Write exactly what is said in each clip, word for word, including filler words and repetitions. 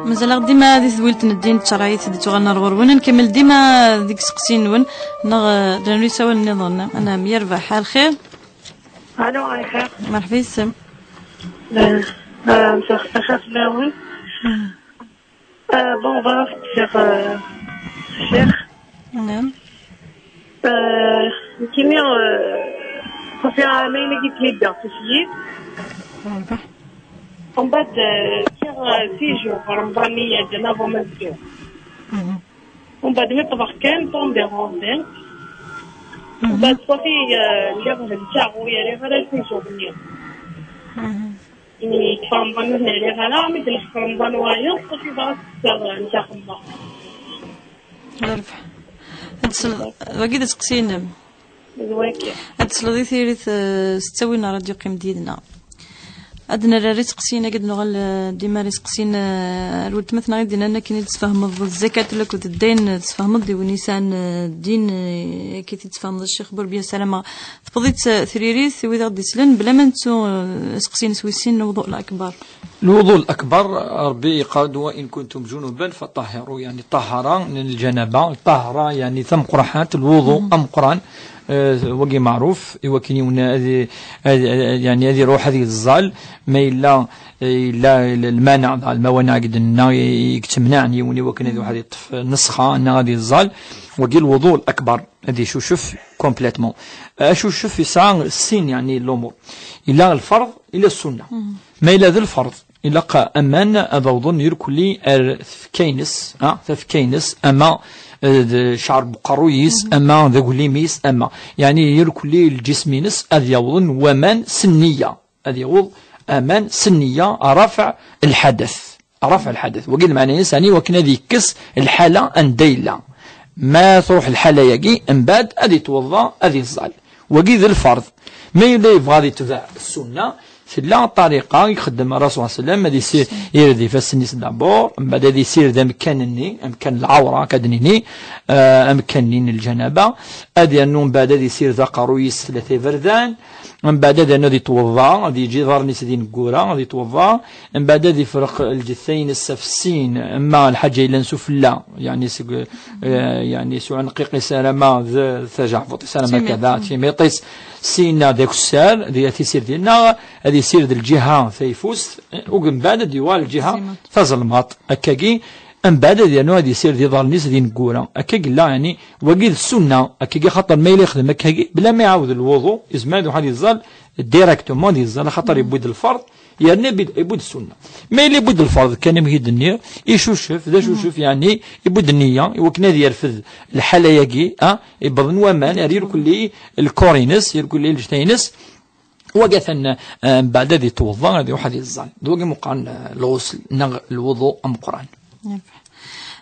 Mazal-aɣ dima di tedwilt n ddin d tcerɛit d tuɣal n ɣer ɣur-wen. Ad nkemmel dima deg iseqsiyen-nwen, neɣ, eh, ad nernu isawalen nniḍen. Anɛam, yerbeḥ, ar lxir. Alo, ar lxir. Merḥba yes-m. Eh, eh, msex-, msex fell-awen. Eh, bon, bɣiɣ ad ssiɣ, eh, ssiɣ. Anɛam. Eh, nekkini, eh, ṣafi ɛamayen-agi ttmiddeɣ tusyin. Merḥba. Umbeɛd, eh, ssiɣ, eh, séjour ɣer Remḍan-nni iɛeddan avant ma neddu. Mhm. Umbeɛd mi ṭṭbeɣ kan, tombé enceinte. Mhm. Umbeɛd ṣafi, eh, lliɣ helkeɣ, ur riɣ ara séjour-nni. Mhm. Ṭṭbeɣ Remḍan ur riɣ ara, mi d-nefk Remḍan wayeḍ, ṣafi bɣiɣ ad ssiɣ, eh, netta xemma. Yerbeḥ. Ad tesleḍ, wagi d aseqsi-inem. D wagi. Ad tesleḍ i tiririt, eh, s ttawil n ṛṛadyu, qqim-d yid-neɣ. Ad nerr ar iseqsiyen-agi, ad nuɣal, eh, dima ar iseqsiyen, eh, ar weltma-tneɣ i d-yennan akken i d-tesfehmeḍ zzakat akked ddayen, eh, tesfehmeḍ-d i win yesɛan, eh, ddin, eh, akka i t-id-tesfehmeḍ a Ccix Burbiya, ssarameɣ tewweḍ-itt, eh, tririt i wid aɣ-d-islen, bla ma nettu, eh, aseqsi-ines wis sin n lwuḍu lakbar. Lwuḍu lakbar, Ṛebbi yeqqar-d: "Wa in kuntum junuban faṭahhiru", yeɛni ṭṭahara n lǧanaba, ṭṭahara yeɛni tameqqrant, lwuḍu ameqqran, eh, wagi meɛruf, i wakken yiwen ad, ad, ad, yeɛni ad iruḥ ad yeẓẓal, ma yella, eh, yella l-, lmanaɛ, lmawaniɛ i d-nenna, i, i yettemnaɛen yiwen i wakken ad iruḥ ad yeṭṭef nnṣxa, neɣ ad yeẓẓal, wagi lwuḍu lakbar, ad icucef complètement. Acucef yesɛa sin, yeɛni, lumuṛ. Yella lferḍ, yella ssunna. Ma yella d lferḍ, ilaq aman ad awḍen irkelli ar tfekka-ines, ah, tafekka-ines, ama, eh, d ccɛer n uqerruy-is, ama d aglim-is, ama. Yeɛni irkelli lǧism-ines ad yawḍen waman s nniya. Ad yaweḍ aman s nniya, rafɛ lḥadat. Rafɛ lḥadat. Wagi d lmeɛna-ines, yeɛni wakken ad yekkes lḥala anda yella. Ma truḥ lḥala-yagi, mbeɛd ad yetweḍḍa, ad yeẓẓal. Wagi d lferḍ. Ma yella yebɣa ad yetbeɛ ssunna, tella ṭariqa i ixeddem Ṛṛasul ṣalla Llahu ɛalayhi wa sallam, ad yessired ifassen-is d'abord, mbeɛd ad yessired amkan-nni, amkan n lɛawra, akka ad d-nini, eh, amkan-nni n lǧanaba, ad yernu mbeɛd ad yessired aqerruy-is tlata iberdan, mbeɛd ad yernu ad yetweḍḍa, ad yeǧǧ iḍarren-is d ineggura, ad yetweḍḍa, mbeɛd ad ifreq lǧetta-ines ɣef sin, ama lḥaǧa yellan sufella, yeɛni seg, eh, yeɛni s uɛenqiq-is arama d tajeɛbuṭ-is arama d kada, timiṭ-is, sina d akessar, di tisirt-nneɣ, ad yessired lǧiha tayeffust, eh, ugembeɛd ad d-yuɣal lǧiha tazelmaṭ. Tazelmaṭ. Akkagi, mbeɛd ad yernu ad yessired iḍarren-is d ineggura. Akka yella, yeɛni, wagi d ssunna, akkagi, xaṭer ma yella yexdem akkagi, bla ma iɛawed lwuḍu, yezmer ad iruḥ ad yeẓẓal directement, ad yeẓẓal, axaṭer yewwi-d lferḍ, yerna yewwi-d, yewwi-d ssunna. Ma yella yewwi-d lferḍ kan, amek i d-nniɣ, icucef, d acucef, yeɛni, yewwi-d nniya, i wakken ad yerfed lḥala-agi, ah, yewweḍ waman, ar irkelli lkor-ines, irkelli lǧetta-ines, wagi atan, eh, mbeɛd ad yetweḍḍa, ad iruḥ ad yeẓẓal. D wagi meqqar, eh, lɣusl neɣ lwuḍu ameqqran. Yerbeḥ.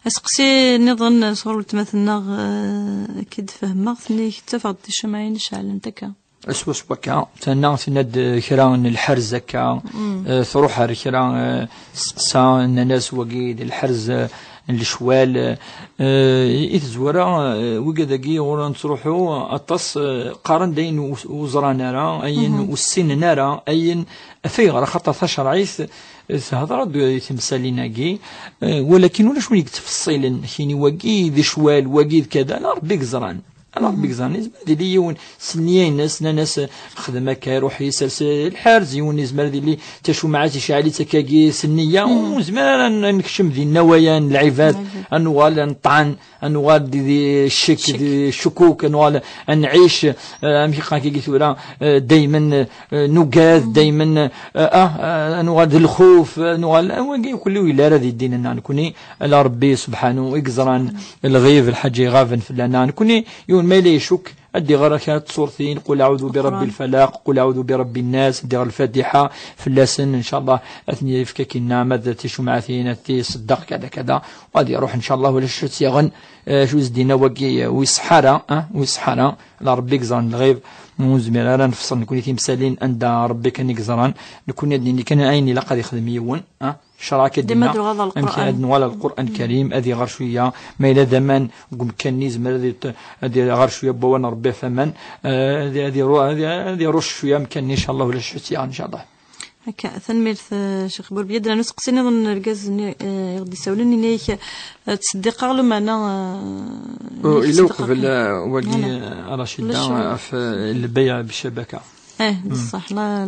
Aseqsi nniḍen sɣur weltma-tneɣ, eh, akka i d-fehmeɣ, tenna-k ttafeɣ-d ticemɛin ceɛlent akka. Swaswa akka, tenna, tenna-d kra n lḥerz akka, eh, truḥ ar kra, eh, testeqsa, nnan-as wagi d lḥerz, eh, n lecwal, eh, i tezwara, eh, wigad-agi ɣur-a nettruḥu aṭas, eh, qqaren-d ayen ur, ur ẓran ara, ayen ur ssinen ara, ayen, af ayɣer, axaṭer tacerɛit, eh, tehder-d i temsalin-agi, eh, walakin ulac win i yettfeṣṣilen, kini wagi d lecwal, wagi d kada, ala Ṛebbi i yeẓran. Ala Ṛebbi i yeẓran, yezmer ad yili yiwen s nniya-ines, nnan-as, xdem akka, iruḥ yessers lḥerz, yiwen yezmer ad yili tacumɛat icɛel-itt akkagi s nniya, ur nezmir ara ad n-, ad nekcem di nnawaya n lɛibad, ad nuɣal ad neṭṭɛen, ad nuɣal di, di ccek, di ccukuk, ad nuɣal ad nɛic, eh, amek i qqaren akkagi tura, eh, daymen, eh, nugad, daymen, eh, ah, eh, ad nuɣal d lxuf, ad nuɣal, eh, wagi kulli ur yelli ara di ddin-nneɣ nekni, ala Ṛebbi subḥanu i yeẓran lɣib, lḥaǧa iɣaben fell-aneɣ nekni, yiwen ma yella icukk, ad d-iɣer kra n tsurtin, qul aɛudu bi ṛebbi lfalaq, qul aɛudu bi ṛebbi nnas, ad d-iɣer lfatiḥa fell-asen, ncallah, ad ten-yefk akinna, ma d ticumɛatin, ad t-iṣeddeq, kada, kada, u ad iṛuḥ, ncallah, ulac acu tt-yaɣen, eh, acu i s-d-inna wagi, eh, ur iṣeḥḥa ara, eh, ur iṣeḥḥa ara, ala Ṛebbi i yeẓran lɣib, ur nezmir ara ad nefṣel nekni timsalin anda Ṛebbi kan i yeẓran, nekni ad d-nini kan ayen ilaq ad ixdem yiwen, eh, ccṛeɛ akka d-inna, amek ad nuɣal ɣer Lqur'an Karim, ad iɣer cwiya, ma yella d aman deg umkan-nni, yezmer ad it-, ad iɣer cwiya n wawal n Ṛebbi, Faman, eh, ad, ad iru-, ad, ad irucc cwiya amkan-nni, incallah, ulac ttyaɣ, incallah. Akka, tanemmirt, eh, Ccix Burbiyad. Rnu seqsi nniḍen n urgaz-nni, eh, i ɣ-d-isawlen, ini-ak, eh, ttseddiqeɣ, lumeɛna, eh, Oh, ini-ak illa ttseddiqeɣ uqbel, kan. Eh, wagi, Voilà. Eh, Racida, Ulac ɣef, eh, lbeyɛ bicabaka. Eh, Hmm. Bessah, la,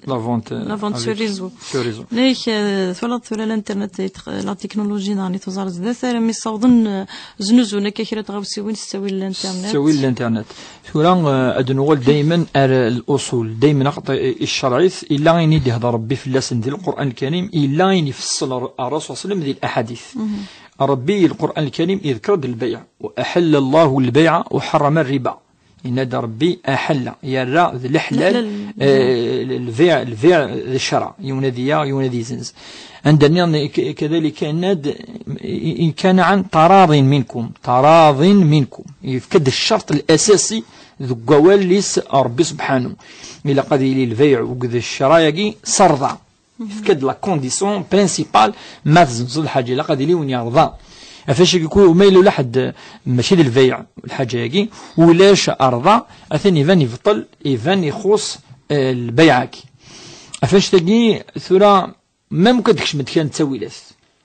La vente, eh, La vente sur avec, réseau. Sur réseau. Nnek, eh, twalaḍ tura l'internet, eh, la technologie, daɣen i tuẓar zdat, armi ssawḍen, eh, znuzun akka kra n tɣawsiwin s ttawil n l'internet. S ttawil n l'internet. Tura, eh, ad nuɣal daymen ar l'usul. Daymen, axaṭer, eh, i ccerɛit, illa ayen i d-ihder Rebbi fell-asen di Lqur'an Lkarim, illa ayen ifessel Ar-, Ar-Rasul sallam di l'ahadith. Mhm. Rebbi, Lqur'an Lkarim, idker-d lbeyɛ. وأحل الله البيع وحرم الربا. Yenna-d Rebbi, aḥella, yerra d leḥlal, Leḥlal. Eh, lbiɛ, lbiɛ d ccṛeɛ, yiwen ad yaɣ, yiwen ad izenz. Anda nniḍen, k-, kadalika yenna-d, i-, i-, كان عن تراض منكم، تراض منكم. Yefka-d ccerṭ l'asasi deg wawal-is Rebbi subḥanu. Ilaq ad yili lbiɛ akked ccṛeɛ-agi s rrḍa. Yefka-d la condition principale, ma tzenzeḍ lḥaǧa, ilaq ad yili win yerḍa. Ɣef wacagi ku-, ma yella ula ḥedd, mačči d lbeyɛ, lḥaǧa-agi, ulac rrḍa, atan iban ibṭel, iban ixuṣ, eh, lbeyɛ-agi. Ɣef wacagi tura, même kad kecment kra n ttawilat,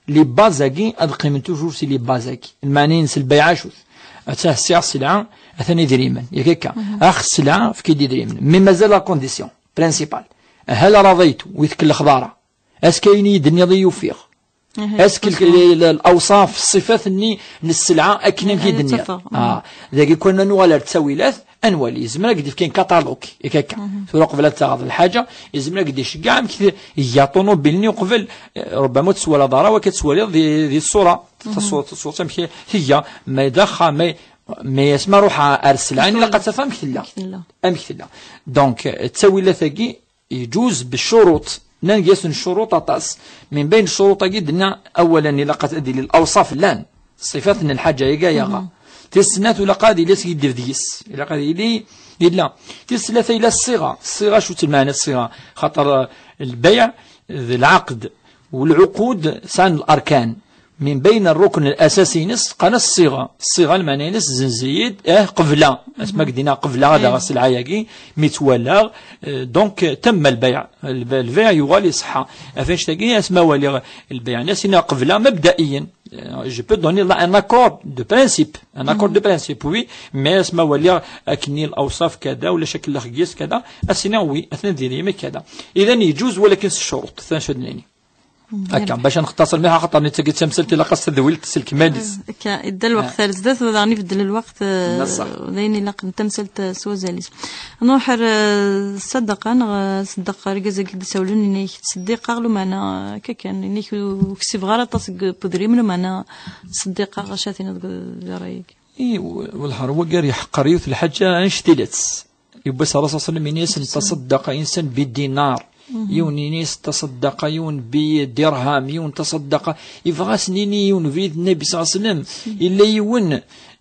les bases-agi ad qqimen toujours si les bases-agi. Lmeɛna-ines lbeyɛ acu-t? Ata ssiɣ sselɛa, atan idrimen, yak akka. Mhm. Ax sselɛa, efk-id idrimen. Mais mazal la condition principale. Hal raḍaytu, wi tkellex ḍara. Est-ce que ayen i yi-d-tenniḍ i yufiɣ? Mhm. Est-ce que l-, l-, l'awṣaf, ṣṣifat-nni n sselɛa akken amek i Ayen d-tenniḍ? Ttafeɣ. Ah, dagi kan ad nuɣal ar ttawilat, ad nwali. Yezmer ad k-d-yefk catalogue, yak akka. Mhm. Tura qbel ad taɣeḍ lḥaǧa, yezmer ad k-d-iceggeɛ amek t-, iga ṭunubil-nni uqbel, eh, rubbama ur tettwalaḍ ara, wak ad tettwaliḍ di, di ṣṣura, Mhm. taṣṣura, taṣṣura amek i tga, ma d axxam, ma, ma asma ruḥ ar sselɛa, ilaq ad taf amek tella. Amek tella. Amek tella. Donc, eh, ttawilat-agi, يجوز بالشروط. Nnan-d-asen ccuruṭ aṭas. Min bayn ccuruṭ-agi d-nna, awalen, ilaq ad yili lawṣaf llan. Ṣṣifat n lḥaǧa-agi ay aɣa. Mhm. Tis snat, ilaq ad yili askiddeb deg-s. Ilaq ad yili, yella. Tis tlata, yella ṣṣiɣa. Ṣṣiɣa, acu d lmeɛna ṣṣiɣa? Xaṭer, eh, lbeyɛ d lɛaqd. U lɛuqud sɛan larkan. Min bayn rrukn al-asasi-ines, qqaren-as ṣṣiɣa. Ṣṣiɣa, lmeɛna-ines, zenz-iyi-d, eh, qebla. Asma k-d-iniɣ qebla, ad aɣeɣ sselɛa-agi, mi tt-walaɣ, eh, donc, tamma lbeyɛ. Lbe-, lbeyɛ yuɣal iṣeḥḥa. Ɣef annect-agi, asma waliɣ lbeyɛ-nni, as-iniɣ qebla, mabda'iyen. Eh, je peux donner là un accord de principe. Un accord de principe, oui, mais asma waliɣ akken i l'awṣaf kada, ulac akellex deg-s kada, as-iniɣ oui, atnan d idrimen kada. Idan yeǧuz, walakin s ccuruṭ, tanca d-nini. Akka, bac ad nextaṣer mliḥ, axaṭer netta d tamsalt ilaq-as tadwilt s lekmal-is. Akka, idda lweqt ar zdat, u daɣen ibeddel lweqt, eh, d ayen ilaqen tamsalt, eh, s wazal-is. Nruḥ ar, eh, ṣṣadaqa, neɣ, eh, ṣeddeq argaz-agi d-isawlen, inek ttseddiqeɣ, lumeɛna, eh, akka kan, inek ur ksibeɣ ara aṭas deg udrim, lumeɛna ttseddiqeɣ, acu ad tiniḍ deg, deg ṛṛay-agi? I, w-, welḥer, wagi ar yeḥqer yiwet lḥaǧa, annect-ilat. Yiwwas Ṛṛasul sallam ini-asen, taṣeddaqa insan bi dinar. Mhm. Yiwen ini-as taṣeddaqa, yiwen bi dirham, yiwen taṣeddaqa. Yebɣa ad sen-ini yiwen bi Nnabi sallallahu alayhi wasallam. Mhm. Illa yiwen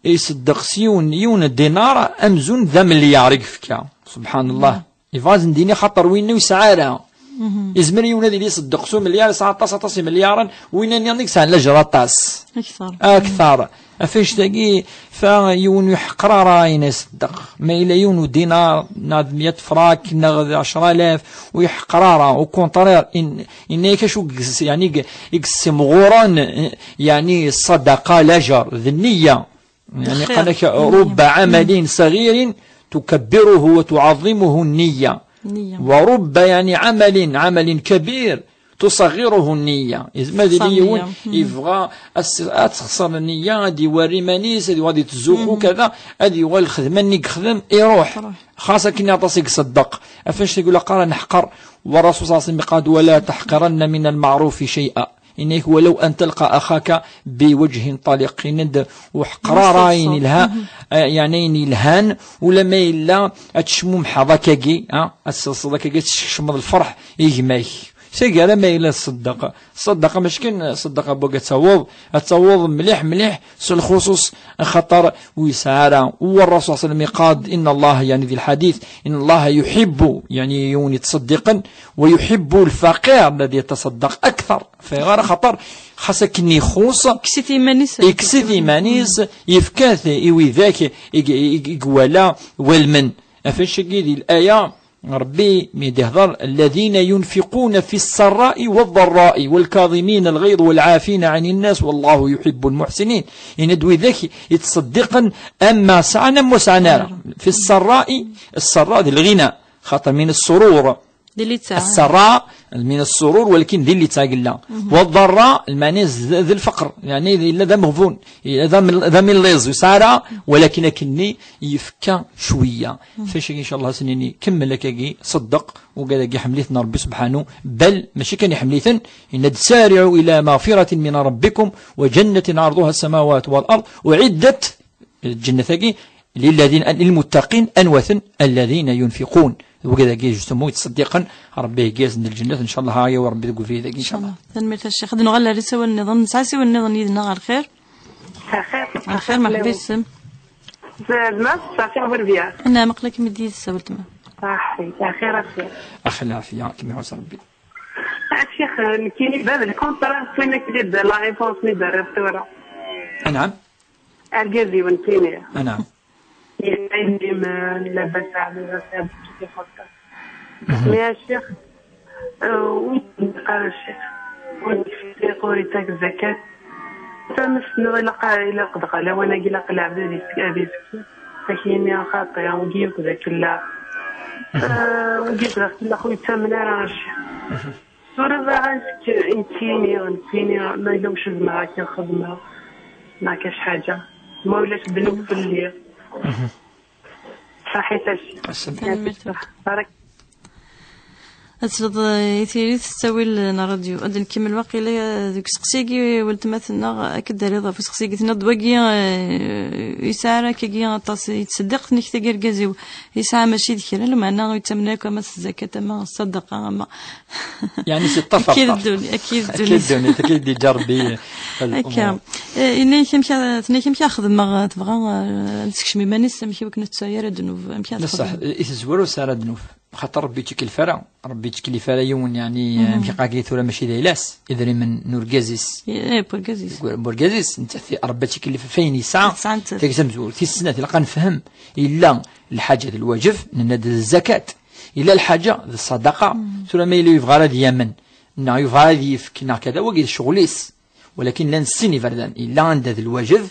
iṣeddeq s yiwen, yiwen dinar amzun d amelyar i yefka. Subḥanallah. Mhm. Yebɣa ad sen-d-ini xaṭer winna ur yesɛi ara. Mhm. Izmer yiwen ad yili iṣeddeq s umelyar, yesɛa aṭas, aṭas imelyaren, winna nniḍen i yesɛan lajer aṭas. Akteṛ. Akteṛ. Ɣef annect-agi, fa yiwen ur yeḥqer ara ayen iṣeddeq. Ma yella yiwen udinar, neɣ d meyya frak, neɣ d ɛecra alaf, ur yeḥqer ara. Au contraire, in-, yenna-yak acu i yes-, yeɛni, i yessimɣuren, yeɛni, ṣṣadaqa, lajer, d nniya. Yeɛni, lxir. Qal-ak, nniya. رب عمل صغير تكبره وتعظمه النية. Nniya. ورب، yeɛni, عمل، عمل كبير تصغره النية. Izmer ad yili yiwen, mhm, yebɣa ad s-, ad texṣer nniya, ad iwerri iman-is, ad yuɣal ad yettzuxxu, mhm, kada, ad yuɣal lxedma-nni yexdem, iruḥ. Iruḥ. Xas akken aṭas i iṣeddeq. Ɣef annect-agi ur ilaq ara neḥqer. والرسول صلى الله عليه وسلم قال: ولا تحقرن من المعروف شيئا. Yenna-yak: ولو أن تلقى أخاك بوجه طليق. Yenna-d ur ḥeqqer ara ayen yelhan, mhm, eh, yeɛni ayen yelhan, ulamma yella ad tecmumḥeḍ akkagi, ah, ad tselseḍ akkagi, ad teskecmeḍ lferḥ i gma-k. Tagara ma yella ṣeddeq, ṣeddeq mačči kan ṣeddeq n wagi ad taweḍ, ad taweḍ mliḥ mliḥ s lxuṣuṣ, axaṭer ur yesɛi ara. U Ṛṛasul ṣalla Llahu ɛalayhi wa sallam iqal: إن الله, يعني di lḥadit, إن الله يحب, يعني yiwen yettṣeddiqen, ويحب الفقير الذي يتصدق أكثر. Fayɣer axaṭer xas akken ixuṣ, Kkes-it iman-is. Ikkes-it iman-is, yefka-t i widak i, i, i, i iwala walmen. Ɣef wacagi di laya, Ṛebbi mi d-ihḍer: الذين ينفقون في السراء والضراء والكاظمين الغيظ والعافين عن الناس والله يحب المحسنين. Yenna-d widak yettṣeddiqen ama sɛan ama ur sɛan ara. في السراء, السراء d lɣina, xaṭer من السرور. Di littseɛ. السراء من السرور, walakin di littseɛ yella. والضراء, lmeɛna-s d, d lfeqr, yeɛni yella d ameɣbun, yella d am-, d amilliẓ, ur yesɛi ara, walakin akkenni yefka cwiya. Fac-agi, incallah, ad s-nini kemmel akkagi, ṣeddeq, ugad-agi ḥemmel-iten Ṛebbi subḥanu, bal mačči kan iḥemmel-iten, yenna-d: سارعوا إلى مغفرة من ربكم وجنة عرضها السماوات والأرض أعدت, lǧennet-agi, للذين, للمتقين, anwa-ten? الذين ينفقون. D wigad-agi, justement, yettṣeddiqen, Ṛebbi ihegga-yasen-d lǧennet, incallah, ha yawi Ṛebbi deg ubrid-agi, incallah. Tanemmirt a Ccix. Ad nuɣal ar isawen nniḍen. Nesɛa asiwen nniḍen yid-neɣ, ɣer lxir? Lxir. Lxir, merḥba yis-m. Zedma, safi, ɣer bia. Anɛam, aql-akem-id yid-s a weltma. Saḥi, lxir, lxir. Ax lɛafiya, kem iɛuss Ṛebbi. A Ccix, nekkini bab lkuntra, win ak-d la réponse mi d-terriḍ tura. Anɛam. Argaz-iw nekkini. Anɛam. Yella yellimen, labas ɛziz, labas ixuṣṣer. Mhm. Mais a Ccix, euh, ur d-neqqar a Ccix. Ur d-neqqar ur ittak zakat. Tames-nneɣ ilaq, ilaq dɣa lawan-agi ilaq lɛebd ad is-, ad isekki. Akini xaṭi, wigi yakk d akella. Mhm. Euh, wigi yakk d akella, ur yettamen ara a Ccix. Mhm. Tura bɣiɣ ad nefk nekkini, nekkini, ma yella wacu zemreɣ ad k-xedmeɣ, neɣ kac ḥaǧa, ma ulac ddnub fell-i. Mhm. Saḥit a Ccix. Tanemmirt. Barak. Ad tesleḍ, eh, i tiri s ttawil n ṛṛadyu. Ad nkemmel waqila, eh, deg useqsi-agi, weltma tenna, ad k-d-terriḍ ɣef useqsi-agi. Tenniḍ-d wagi, eh, yesɛa ara akkagi aṭas, yettseddiq, tenna-k tagi argaz-iw yesɛa mačči d kra, lameɛna ur yettamen akk ama s zzakat, ama s ṣṣadaqa, ama Yeɛni si ṭṭaf ar ṭṭaf. Akka i d ddunit, akka i d ddunit. Akka i d ddunit, akka i d-yeǧǧa Ṛebbi lumuṛ. Akka. Eh, yenna-yak amek ara, tenna-yak amek ara xedmeɣ, eh, tebɣa, eh, ad tekcem iman-is, amek i wakken ur tettu ara ddnub, amek ara txedmeḍ? D ṣṣeḥ, i tezwar ur tesɛi ara ddnub. Xaṭer Ṛebbi ur yettkellif ara, Ṛebbi ur yettkellif ara yiwen, yeɛni, mhm, amek i qqaren tagi tura mačči d ayla-s, idrimen n urgaz-is. Eh, n urgaz-is. N urgaz-is, nettat Ṛebbi ad tt-ikellef ɣef wayen yesɛa. Tesɛa nettat. Tagi tamezwarut. Tis snat, ilaq ad nefhem, yella lḥaǧa d lwaǧeb, nenna-d d zzakat. Yella lḥaǧa d ṣṣadaqa. Mm. Tura ma yella yebɣa ara ad yamen, neɣ yebɣa ara ad yefk, neɣ kada, wagi d ccɣel-is. Walakin llan sin iberdan. Yella anda d lwaǧeb,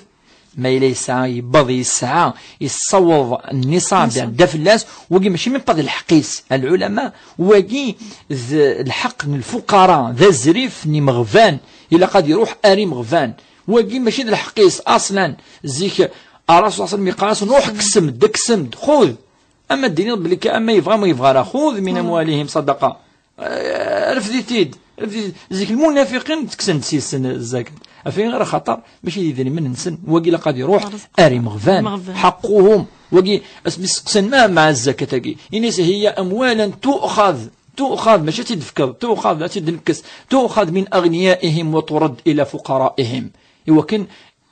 ma yella yesɛa, yewweḍ, yesɛa, yessaweḍ nniṣab, nniṣab, iɛedda fell-as, wagi mačči même pas d lḥeqq-is. Lɛulama, wagi d lḥeqq n lfuqara, d azrif n imeɣban, ilaq ad iruḥ ar imeɣban. Wagi mačči d lḥeqq-is, aṣlan. Zik, Ṛṛasul ṣalla Llahu ɛalayhi wa sallam yeqqar-asen: "Ruḥ, ksem-d, ksem-d, xud." Ama d-tiniḍ belli ka, ama yebɣa, ama yebɣa ara, xud min amwalihim ṣadaqa. Eh, refd-it-id, refd-it-id. Zik lmunafiqin ttekksen-d seg-sen zzakat. Ɣef wayɣer? Axaṭer mačči d idrimen-nsen. Wagi ilaq ad iruḥ ar imeɣban. Imeɣban. Ḥaqquhum. Wagi, asmi seqsan ma, ma zzakat-agi, ini-as: "Hiya amwalan tu'xad, tu'xad, mačči ad tt-id-tefkeḍ, tu'xad, ad tt-id-nekkes, tu'xad min aɣniyaihim wa turad ila fuqaraihim." Iwakken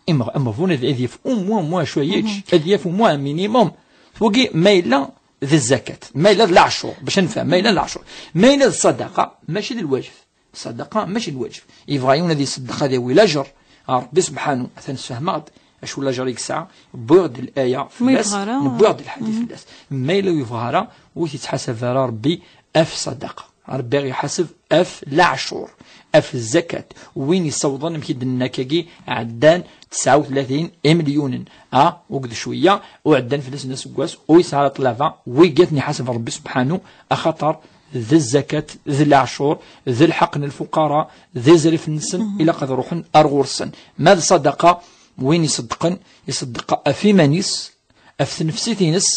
Imeɣ-, ameɣbun ad, ad yaf au moins, au moins cwiya, mhm, ad yaf au moins un minimum. Wagi ma yella d zzakat, ma yella d leɛcur, bac ad nefhem, ma yella d leɛcur, ma yella d ṣṣadaqa, mačči d lwaǧeb. Ṣṣadaqa mačči d lwaǧeb. Yebɣa yiwen ad iṣeddeq, ad yawi lajer ɣer Ṛebbi subḥanu, atan sfehmeɣ-d acu lajer i yesɛa, wwiɣ-d laya fell-as, wwiɣ-d lḥadit, mhm, fell-as. Ma yella ur yebɣa ara, ur t-yettḥasab ara Ṛebbi ɣef ṣṣadaqa. Ṛebbi iḥaseb ɣef leɛcur, ɣef zzakat. Win yessawḍen, amek i d-nenna akkagi, ɛeddan tesɛa u tlatin imelyunen, a, uged cwiya, u ɛeddan fell-asen aseggas, ur yesɛi ara ṭṭlaba, wigi ad ten-iḥaseb Ṛebbi subḥanu, axaṭer d zzakat, d leɛcur, d lḥeqq n lfuqara, d izrif-nsen, mhm, ilaq ad ruḥen ar ɣur-sen. Ma d ṣṣadaqa, win iṣeddqen, iṣeddeq ɣef iman-is, ɣef tnefsit-ines,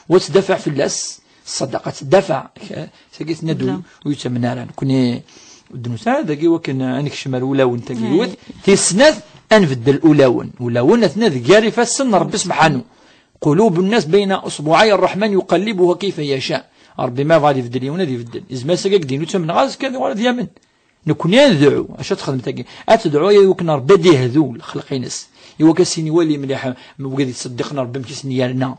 u ad tdafaɛ fell-as, ṣṣadaqa ad tdafaɛ. Tagi tenna-d ur yettamen ara. Nekni ur d-nusa dagi wakken ad nekcem ar ulawen tagi yiwet. Tis snat, ad nbeddel ulawen. Ulawen atna deg gar ifassen n Ṛebbi subḥanu. قلوب الناس بين أصبعي الرحمن يقلبها كيف يشاء. Ṛebbi ma yebɣa ad ibeddel yiwen, ad ibeddel. Izmer s-agi ad k-d-yini ur ttamneɣ ara, azekka ad yuɣal ad yamen. Nekkni ad nedɛu. Acu ad texdem tagi? Ad tedɛu i wakken Ṛebbi ad ihdu lxelq-ines, i wakken ad s-yini wali mliḥ, wigad yettṣeddiqen Ṛebbi amek i sen-yerna.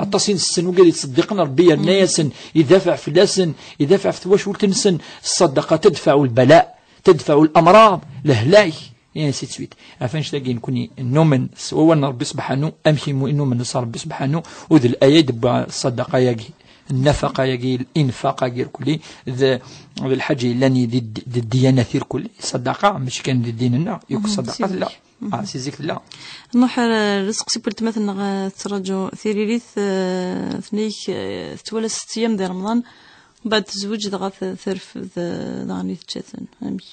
Aṭas i nessen wigad yettṣeddiqen Ṛebbi, yerna-yasen, idafeɛ fell-asen, idafeɛ ɣef twacult-nsen. Ṣṣadaqa tadfeɛ lbala, tadfeɛ lamraḍ, lehlak, et ainsi de suite. Ɣef annect-agi nekkni nnumen s wawal n Ṛebbi Sebḥanu, amek i mu-, i nnumen s Ṛebbi Sebḥanu, u d laya i d-tewwa ṣṣadaqa-yagi, nnafaqa-yagi, linfaq-agi irkelli, d, d lḥaǧa yellan di, di, di ddiyanat irkelli. Ṣṣadaqa, mačči kan di ddin-nneɣ, yakk ṣṣadaqa tella. Ah, si zik tella. Nruḥ ar, ar aseqsi n weltma-tneɣ, eh, tettraǧu tiririt, eh, tenna-k, eh, tettwala setta ayyam di Remḍan, mbeɛd tezweǧ dɣa t-, terfed, eh, daɣen i tečča-ten. Amek?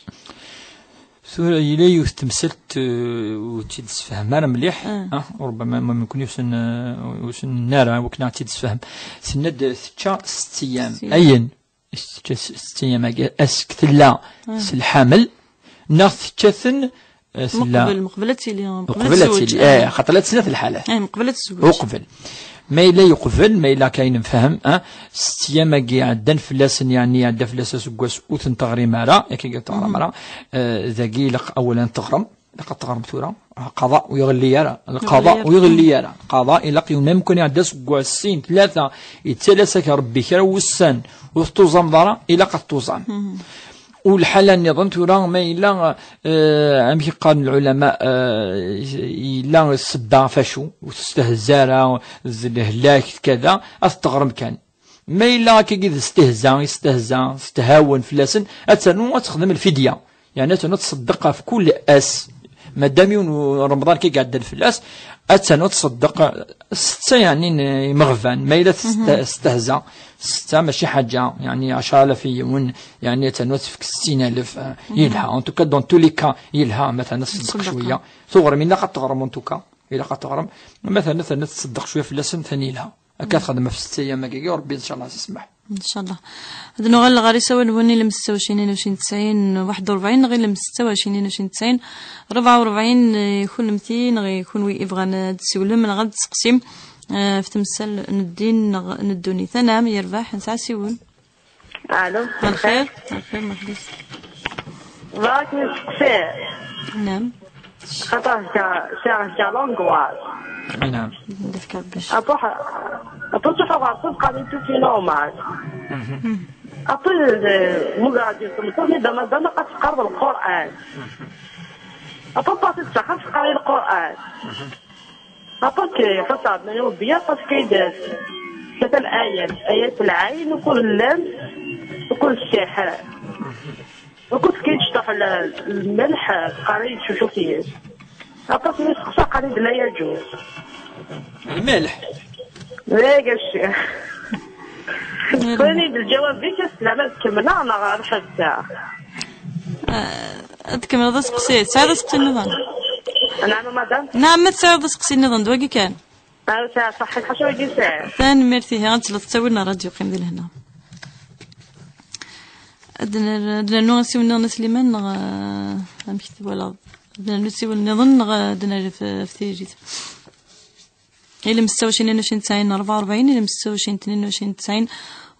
Tura yella yiwet temsalt, eh, ur tt-id-tessefhem ara mliḥ, ah, ṛubbama ma mumkin ur sen, eh, ur sen-nenna ara wakken ad tt-id-tessefhem. Tenna-d tečča setta ayyam. Setta ayyam. Ayen tečča s-, setta ayyam-agi, ass tella s lḥamel, neɣ tečča-ten, eh, tella meqbel, meqbel ad tili, meqbel ad tili, eh, xaṭer la tesnat lḥalat. Eh, meqbel ad tezweǧ. Uqbel. Ma yella yuqbel, ma yella akka i nefhem, ah, setta ayyam-agi ɛeddan fell-asen, yeɛni iɛedda fell-as aseggas ur ten-teɣrim ara, yak i teɣram ara, eh, dagi ilaq awal ad teɣrem. Ilaq ad teɣrem tura. Lqaḍa ur iɣelli ara. Lqaḍa ur iɣelli ara. Lqaḍa ilaq yiwen amkan iɛedda seg wass, sin, tlata, yettalas-ak Ṛebbi kra wussan, ur tettuẓameḍ ara, ilaq ad tettuẓam. U lḥala nniḍen tura, ma yella, eh, amek i qqaren lɛulama, eh, yella ssebba ɣef acu, ur testehza ara, d lehlak, d kada, ad teɣrem kan. Ma yella akkagi d stehza, istehza, stehhawen fell-asen, ad ternu ad texdem lfidya. Yeɛni ad ternu ad tṣeddeq ɣef kul ass. Madam yiwen u-, Remḍan kan iɛeddan fell-as, ad ternu ad tṣeddeq setta, yeɛni, n imeɣban. Ma yella teste-, testehza, setta mačči ḥaǧa, yeɛni ɛecra alaf i yiwen, yeɛni ad ternu ad tefk settin alef, eh, yelha. En tout cas, dans tous les cas, yelha, ma terna ad tṣeddeq cwiya. Tuɣrem, ilaq ad teɣrem, en tout cas, ilaq ad teɣrem. Ma terna, terna ad tṣeddeq cwiya fell-asen, tani yelha. Akka txedm ɣef setta ayyam-agi, Ṛebbi, ncallah, ad s-isemmeḥ. Ncallah. Ad nuɣal ɣer isawal-nwen, ilem setta u ɛecrin, tnin u ɛecrin, tesɛin, waḥed u ṛebɛin, neɣ ilem setta u ɛecrin, tnin u ɛecrin, tesɛin, ṛebɛa u ṛebɛin, eh, kunemti neɣ i kunwi ibɣan ad d-tessiwlem neɣ ad d-tseqsim, eh, ɣef temsal n ddin neɣ n ddunit. Anɛam, yerbeḥ, nesɛa asiwel. Allô. Lxir, lxir, meḥbus. Bɣiɣ ad k-nesteqsi. Naam. Xaṭer hegga, sɛiɣ hegga l'angoisse. Naam. Après, après, truḥeɣ ɣer ṭṭebba, qalen-iyi tout est normal. Après, euh, mugaɣ-d yiwet tmeṭṭut, mi d-, madame, ad teqqareḍ Lqur'an. Après, ṭṭaxet s axxam, teqqar-iyi Lqur'an. Après, que, xaṭer, mais au bien, parce que de, c'est un ayat, ayat العين, وكل اللام, وكل السحر. وكنت كي تشطح ال-، الملح، قريت شو، شو فيه. Après, mais c'est ça, قريت لا يجوز. الملح؟ لا، يا الشيخ. خليني بالجواب ذيك السلامة كملنا، أنا غير حتى. Eh, ad tkemmleḍ aseqsi. Tesɛiḍ aseqsi nniḍen? نعم مدام. Naam, ma tesɛiḍ aseqsi nniḍen, d wagi kan. Ah, sɛiɣ, ṣaḥḥit, ḥaca wagi sɛiɣ. Tanemmirt, ihi ad tleḍ ttawil n ṛṛadyu, qqim di lehna. Ad ner-, ad nernu asiwel nniḍen a Sliman, neɣ, eh, amek twalaḍ? Ad nernu asiwel nniḍen, neɣ ad nerr f-, f tiririt? Ilem setta u ɛecrin, tnin u ɛecrin, tesɛin, ṛebɛa u ṛebɛin, ilem setta u ɛecrin, tnin u ɛecrin, tesɛin,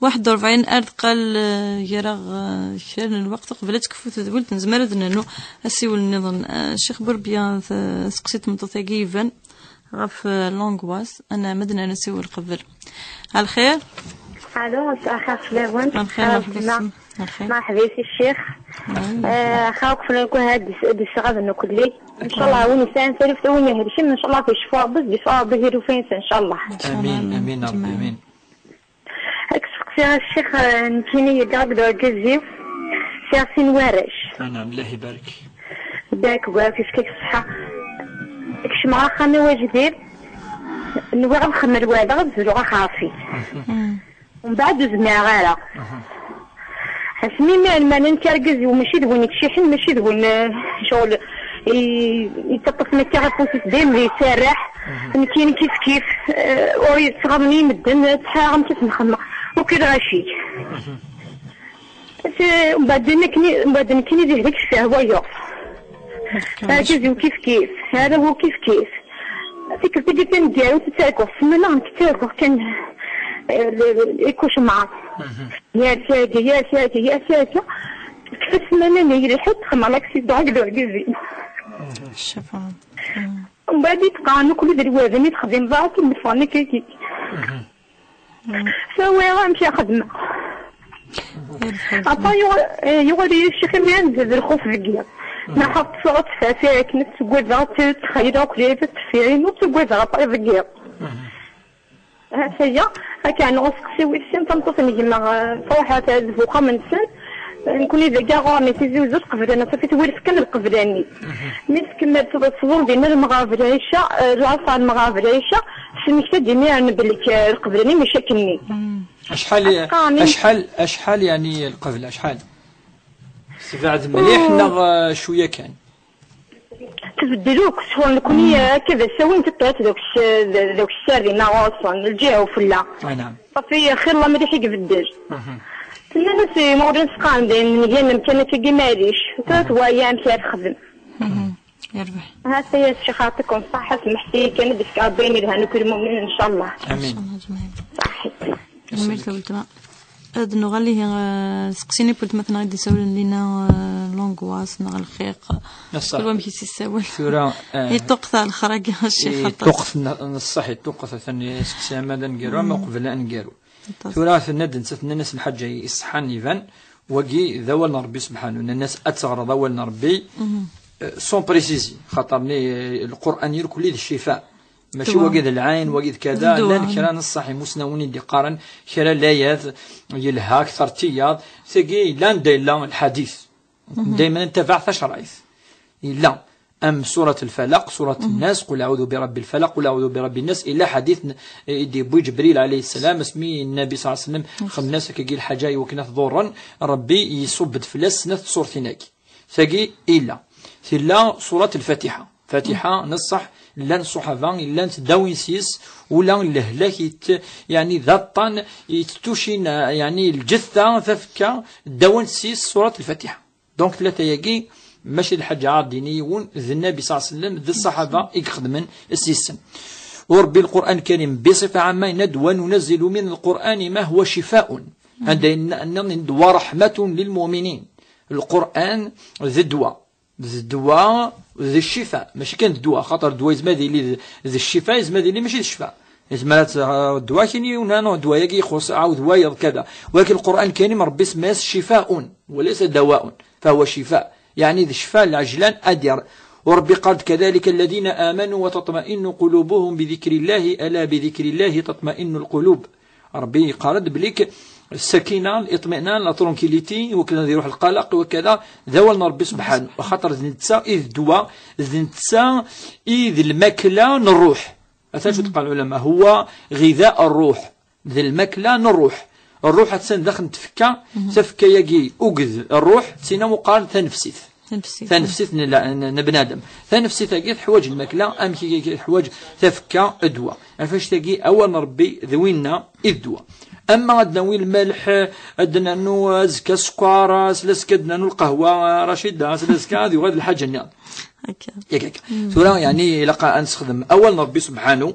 waḥed u ṛebɛin, ar deqqal, eh, gar-aɣ, eh, kra n lweqt, uqbel ad tekfu tedwilt, nezmer ad nernu asiwel nniḍen. Eh, Ccix Burbiya, t-, teseqsi tmeṭṭut-agi iban ɣef, eh, l'angoisse, ad nɛemmed ad nernu asiwel qbel. Lxir? Allo, lxir fell-awen. Lxir, merḥba. Merḥba. Merḥba, si Ccix. Eh, xawa kfel nekk ad d-, d-yesɣaden nekkni. Ncallah, win yesɛan taluft, win ihelken, ncallah, ad yecfu Ṛebbi, ad yecfu Ṛebbi tilufa-nsen, ncallah. Amin, amin, a Ṛebbi, amin. Ad k-steqsiɣ a Ccix, eh, nekkini yedda deg urgaz-iw, sɛiɣ sin warrac. Anɛam, Allah ibarek. Dak, ɣef yefk-ak ṣṣeḥḥa. Kecmeɣ axxam-iw ajdid, nwiɣ ad xemmer wadaɣ, ad zluɣ axerfi. Mbeɛd ur zmireɣ ara. Asmi mi, ma nekk argaz-iw mačči d win yettciḥen, mačči d win, eh, ccɣel, i-, yettaṭṭafen akka afus-is dayem di yettarraḥ. Nekkini kif kif, eh, ur yettɣaḍen i medden, ttḥaraɣ amek i ten-xemmeɣ. Ukileɣ acik. Mbeɛd nekkini, mbeɛd nekkini dih deg ssehwa yuɣ. Argaz-iw kif kif, arraw-iw kif kif. Tikkelt-agi taneggarut ttarguɣ ssmana, nekk ttarguɣ kan. les cauchemars. Yal tirga, yal tirga, yal tirga. Kkes ssmana-nni yelḥa-d xedmeɣ l'accident akked urgaz-im. Ccfa. Mbeɛd i d-qqaren akk d lwaden i texdimeḍ ara kem-ffɣen akkagi. Sawiɣ amek i xedmeɣ. Apa yuɣal-iyi ccix imi anzad lxuf deg yiḍ. Ma xaṭ tesɛa tfati akken ad tuggadeɣ ad txeyleɣ akk lɛibad teffirin ur ttuggadeɣ apa deg yiḍ. Ha-t-aya, akka ɛni usteqsi wis sin, tameṭṭut n gma, eh, truḥ ad tɛezz deg uxxam-nsen. Nekkni dagi ɣur-ni Tizi Uzzu tqeblen, ṣafi twilef kan lqebla-nni. Mi tkemmel tḍul dinna lmeɣreb lɛica, eh, lɛaṣer lmeɣreb lɛica, tesmekta-d imiren belli k-, lqebla-nni mačči akkenni. Acḥal, acḥal, acḥal, yeɛni, lqebla, acḥal? Tebɛed mliḥ neɣ, eh, cwiya kan? Tbeddel akk, sɣur nekkni akka d asawen teṭṭiɛt d akessar dinna ɣur-sen, lǧiha ufella. Anɛam. Ṣafi, xilla mliḥ i ibeddel. Tenna-as i imɣuren sqan dayen, ngan amkan akkagi maɛlic. Tura twaya amek ara texdem. Yerbeḥ. Ha-t-aya ccix, yeɛṭikum ṣṣeḥḥa, semmḥet-iyi kan, ad d-ifk Ṛebbi ayen yelhan akk i lmumnin, ncallah. Amin. Ṣaḥit. Tanemmirt a weltma. Ad nuɣal ihi, eh, seqsini n weltma-tneɣ i d-isawlen lina, eh, l'angoisse neɣ lxiq. Kul wamek i s-issawel. Tura, eh, i ṭuqqet ar lexrag a ccix. I ṭuqqet n ṣṣeḥ, i ṭuqqet atan iseqsi ama d aneggaru ama uqbel aneggaru. Tura tenna-d nettat, nnan-as lḥaǧa iṣeḥḥan iban, wagi d awal n Rebbi subḥanu, nnan-as ad teɣreḍ awal n Rebbi, eh, sans préciser, xaṭer ni, eh, Lqur'an irkelli d ccifa. Mačči wagi d lɛayn, wagi d kada, llan kra n ṣṣeḥ imusnawen i d-iqqaren kra layat yelha akter tiyaḍ, tagi yella anda yella lḥadit. Dayman ntabaɛ tacerɛit. Yella am surat lfalaq, surat nnas, qul aɛudu bi rabbi lfalaq, qul aɛudu bi rabbi nnas, illa ḥadit n-, i d-yewwi Ǧebril alayhi ssalam, asmi nnabi ṣalla Llahu alayhi wa sallam xemmen-as akkagi lḥaǧa i wakken ad t-ḍurren, Rebbi iṣubb-d fell-as snat tsurtin-agi. Tagi illa. Tilla surat lfatiḥa. Fatiḥa n ṣṣeḥ, llan ṣṣuḥaba, llan ddawin s yis, ula lehlak yet-, yeɛni d aṭṭan yettucin, yeɛni lǧetta, tafekka, ddawin s yis surat lfatiḥa. Donc tlata-yagi, mačči d lḥaǧa ara d-yini yiwen, d nnabi ṣalla Llahu alayhi wa sallam, d ṣṣaḥaba i ixedmen s yis-sen. Ur Rebbi Lqur'an Lkarim, biṣifa ɛamma, yenna-d, wa nunazzilu min lqur'ani ma huwa shifaun. Anda yenna, yenna-d, wa raḥmatun lil mu'minin. Lqur'an d ddwa. D ddwa, d ccifa. Mačči kan d ddwa, xaṭer ddwa yezmer ad yili d, d ccifa, yezmer ad yili mačči d ccfa. Yezmer ad t-, ddwa kini, non, non, ddwa-yagi ixuṣ, ɛawed wayeḍ, kada. Walakin Lqur'an Lkarim, Rebbi isemma-yas shifaun, wa laysa dawaun, fahuwa shifa. Yeɛni d ccfa, lɛejlan, ad d-yerr. U Rebbi qal-d, kadalika alladina amanu wa tatma'innu qulubuhum bi dikrillahi, ala bi dikrillahi tatma'innu lqulub. Rebbi yeqqar-d belli k-, sakina, liṭminan, la tranquillité, wakken ad iruḥ lqalaq, wakada, d awal n Rebbi subḥanu. Axaṭer d netta i d ddwa, d netta i d lmakla n ṛṛuḥ. Atan acu d-qqaren lɛulama, huwa ɣida ṛṛuḥ, d lmakla n ṛṛuḥ. Ṛṛuḥ attan daxel n tfekka, tafekka-yagi uged ṛṛuḥ, d tin umi qqaren tanefsit. Tanefsit. Tanefsit n la-, n, n bnadem. Tanefsit-agi teḥwaǧ lmakla, amek i teḥwaǧ tafekka ddwa. Ɣef annect-agi, awal n Rebbi d winna i d ddwa. Ama ad d-nawi lmelḥ, ad d-nernu azekka sskeṛ, slasek ad d-nernu lqahwa, Racida, slasek ad yuɣal d lḥaǧa-nni. Akka. Yak, akka. Tura, yeɛni, ilaq ad nessexdem awal n Rebbi subḥanu,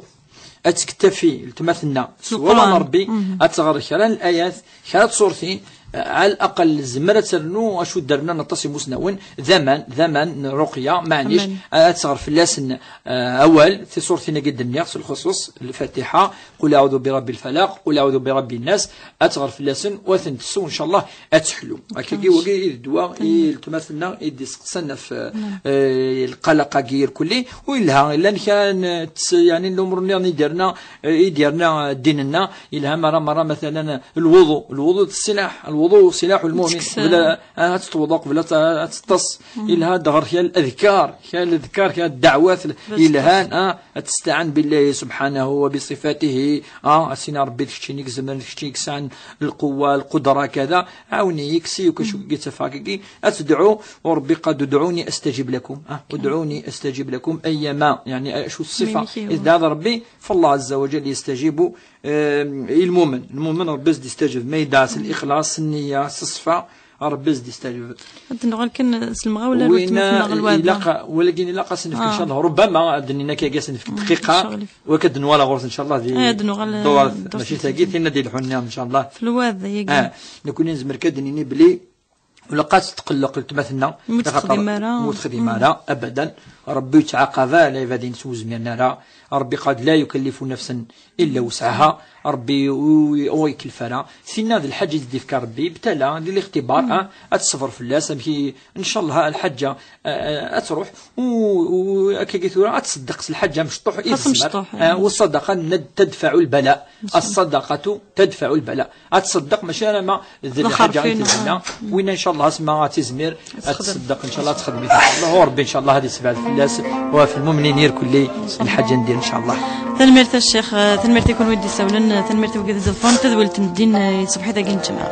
ad tektafi letma-tneɣ s wawal n Rebbi, ad tɣer kra n layat, kra n tṣurtin, ɛal aqal tezmer ad ternu acu d-rnan aṭas imusnawen, d aman, d aman n ṛṛuqya, maɛnic, ad tɣer fell-asen, eh, awal, tiṣurtin-agi d-nniɣ s lxuṣuṣ, Lfatiḥa, qul aɛudu bi rabbi lfalaq, qul aɛudu bi rabbi nnas, ad tɣer fell-asen, u ad ten-tessew, ncallah, ad teḥlu. Akkagi, wagi i d ddwa i letma-tneɣ i d-iseqsan ɣef, eh, lqalaq-agi irkelli, u yelha, llan kra n ts-, yeɛni, n lumuṛ nniḍen i d-yerna, eh, i d-yerna, eh, ddin-nneɣ, yelha merra, merra, matalan, lwuḍu, lwuḍu d ssilaḥ, lwuḍu silaḥ lmumin, qbel, eh, ad tettewḍu, qbel ad t-, ad teṭṭes, yelha ad tɣer kra n ladkar, kra n ladkar, kra n ddeɛwat yelhan, eh, ad testeɛn billahi subḥanahu wa bi ṣifatihi, eh, ad s-tini Rebbi d keččini i izemren, d keččini i yesɛan lquwa, lqudra, kada, ɛawen-iyi, kkes-iyi akk acu i ttafeɣ akkagi, ad tedɛu, u Rebbi qal-d, udɛuni astajib lakum, eh, udɛuni astajib lakum, ayyama, yeɛni, acu ṣṣifa i tedɛa d Rebbi, فالله عز وجل يستجيب, eh, i lmumen. Lmumen Rebbi ad s-d-istaǧeb, ma yedɛa s lixlaṣ, s nniya, s ṣṣfa, Rebbi zdi stalib. Ad nuɣal kan s lemɣawla, ur tmut neɣ lwada. Ilaq, walakin ilaq ad s-nefk, ah, inchallah. Rubama ad d-nini akka, ad s-nefk dqiqa. Ur k-ad nwala ɣur-s, inchallah, di, ah, ad nuɣal, ddurat, eh, ddurat mačči tagi, tin ad ilḥun, inchallah. F lwada, yagi. Ah, nekni nezmer kan ad d-nini bli ur ilaq ad tetqelleq weltma-tneɣ. Ur texdim ara. Ur texdim ara, abadan. Rebbi ur yettɛaqab ara lɛibad-ines ur zmiren ara. Rebbi qal la yukallifu nafsan illa wusɛaha. Rebbi ur, ur ikellef ara. Tinna d lḥaǧa i d-ifka Rebbi, ibtala, d lixtibar, ah, ad teṣber fell-as, amek i, inchallah, lḥaǧa, ah, ah, ad truḥ, u, u, akka i tura, ad tṣeddeq s lḥaǧa mecṭuḥ i tezmer. Ah, u ṣṣadaqa n-, tadfaɛu lbala. Ṣṣadaqatu tadfaɛu lbala. Ad tṣeddeq, mačči alamma d lḥaǧa i tezmer. Winna, inchallah, asma ad tizmir, ad tṣeddeq, inchallah, ad texdem, inchallah. U Rebbi, inchallah, ad yessebɛed fell-as, u ɣef lmumnin irkelli, lḥaǧa n dir, inchallah. Tanemmirt a Ccix, tanemmirt i kunwi d-isawlen, tanemmirt i wigi d-iẓefren, tadwilt n ddin, eh, ṣṣbeḥ-agi n lǧemɛa.